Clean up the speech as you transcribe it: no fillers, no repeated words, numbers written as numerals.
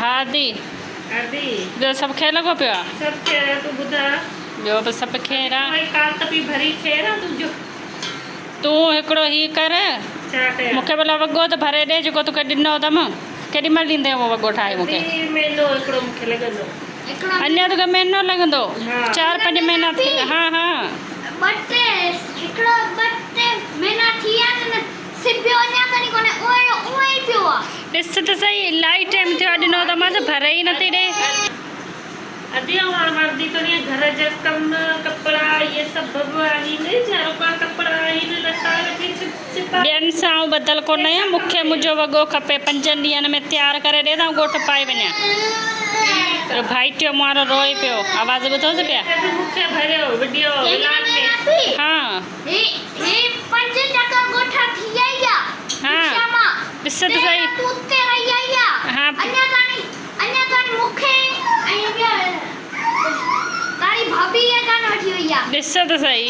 ها ادي. ادي. ٻيو سڀ خير لڳو پيو آ. سڀ خير آ تون ٻڌاء. ٻيو به سڀ خير آ. ادي ڪال ته پي ڀري خير آ تنهنجو. تون هڪڙو هي ڪر. ڇا ڪيان. مون کي ڀلا وڳو ته ڀري ڏي جيڪو توکي ڏنو اٿم. ڪيڏي مهل ڏيندين اهو وڳو ٺاهي مون کي. ادي مهينو هڪڙو مون کي لڳندو. اڃا توکي مهينو لڳندو. چار پنج مهينا ٿي ها ها. ٻه ٽي هڪڙو ٻه ٽي مهينا ٿي ويا آهن سبيو اڃا تائين ڪونهي اونئن جو اونئن ئي پيو آ. ڏس ته سهي الائي ٽيم ٿيو آ ڏنو اٿمانس ڀري ئي نٿي ڏي. ادي آئون هاڻ وردي ٿو ڏيان گهر جا ڪم ڪپڙا اهي سڀ به آهن جهروڪا ڪپڙا آهن لٽا وٺي ڇپا. ٻين سان آئون ٻڌل ڪونه آهيان مون کي منهنجو وڳو کپي پنجن ڏينهن ۾ تيار ڪري ڏي ته آئون ڳوٺ پائي وڃان. ٻيو ڀائٽيو مون وارو روئي پيو آواز ٻڌوس پيا. مون کي ڀريو وڊيو ولاگ ۾. ها. هي هي پنج چڪر ڳوٺ ٿي آئي آ. ها. ڏس ته سهي. تون اتي رهي آئي آ. ها. اڃا تاڻي اڃا تاڻي مون کي ۽ ٻيا تاري ڀاڀي کي ڪانه وٺي وئي آ. ڏس ته سهي.